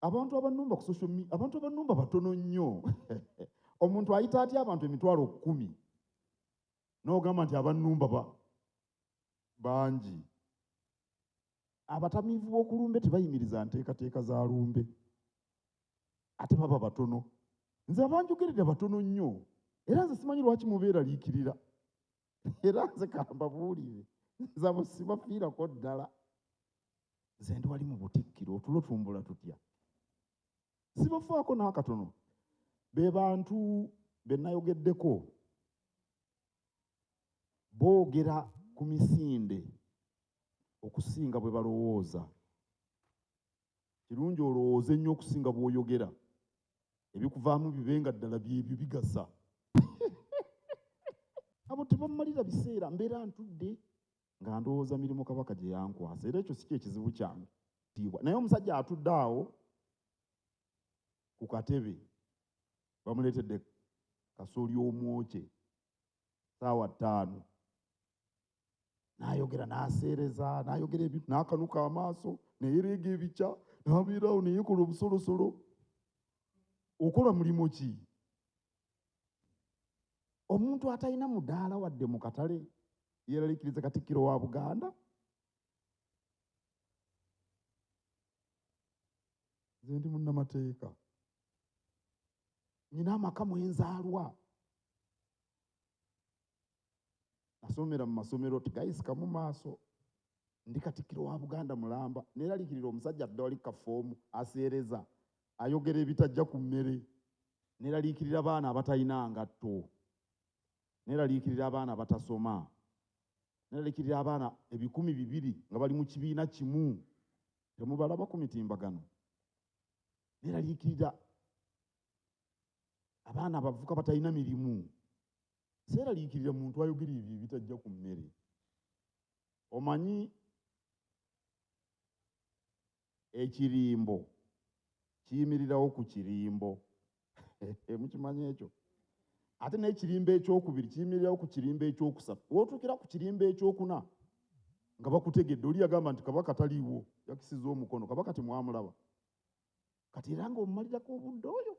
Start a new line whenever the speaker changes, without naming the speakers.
Abantu abanumba ku social media, abantu abanumba batono nnyo. Omuntu ayita atya abantu 100,000 n'ogamba nti abanumba bangi. Abatamiivu b'okulumbe tebayimiriza nteekateeka za lumbe, ate baba batono. Nze abanjogerera batono nnyo, era nze simanyi lwaki mubeeraliikirira. Era nze kambabuulire, nze abo sibafiirako ddala. Nze ndi wali mu Butikkiro, otulo tumbula tutya, sibafaako n'akatono. Be bantu be nayogeddeko boogera ku misinde okusinga bwe balowooza. Kirungi olowooze nnyo okusinga bw'oyogera, ebikuvaamu bibe nga ddala byebyo bigasa. Abo tebammalira biseera, mbeera ntudde nga ndowooza mirimu Kabaka gye yankwasa, era ekyo si kye kizibu kyange. Naye omusajja atudde awo ku katebe bamuleetedde kasooli omwokye ssaawa 5, n'ayogera n'aseereza, n'ayogera ebintu, n'akanuka amaaso, neyereega ebikya, n'abeeraawo neyekola obusolosolo. Okola mulimu ki? Omuntu atalina mudaala wadde mu katale yeeraliikiriza Katikkiro wa Buganda? Nze ndi munnamateeka, nina amaka mwenzaalwa, nasomera mu masomero tegayisikamu maaso. Ndi Katikkiro wa Buganda mulamba, neeraliikirira omusajja adda wali kafoomu aseereza ayogera ebitajja ku mmere. Neeraliikirira abaana abatalina ngatto, neeraliikirira abaana abatasoma, neeraliikirira abaana 2,000 nga bali mu kibiina kimu, temubalaba ku mitimbagano. Neeraliikirira abaana abavubuka batalina mirimu. Seeraliikirira muntu ayogera ebyo ebitajja ku mmere. Omanyi ekirimbo kiyimirirawo ku kirimbo, mukimanyi ekyo? Ate n'ekirimbo ekyokubiri kiyimirirawo ku kirimbo ekyokusatu. W'otuukira ku kirimbo ekyokuna nga bakutegedde. Oli yagamba nti Kabaka taliiwo, yakisiza omukono, Kabaka temwamulaba. Kati era ng'omumalirako obudde oyo.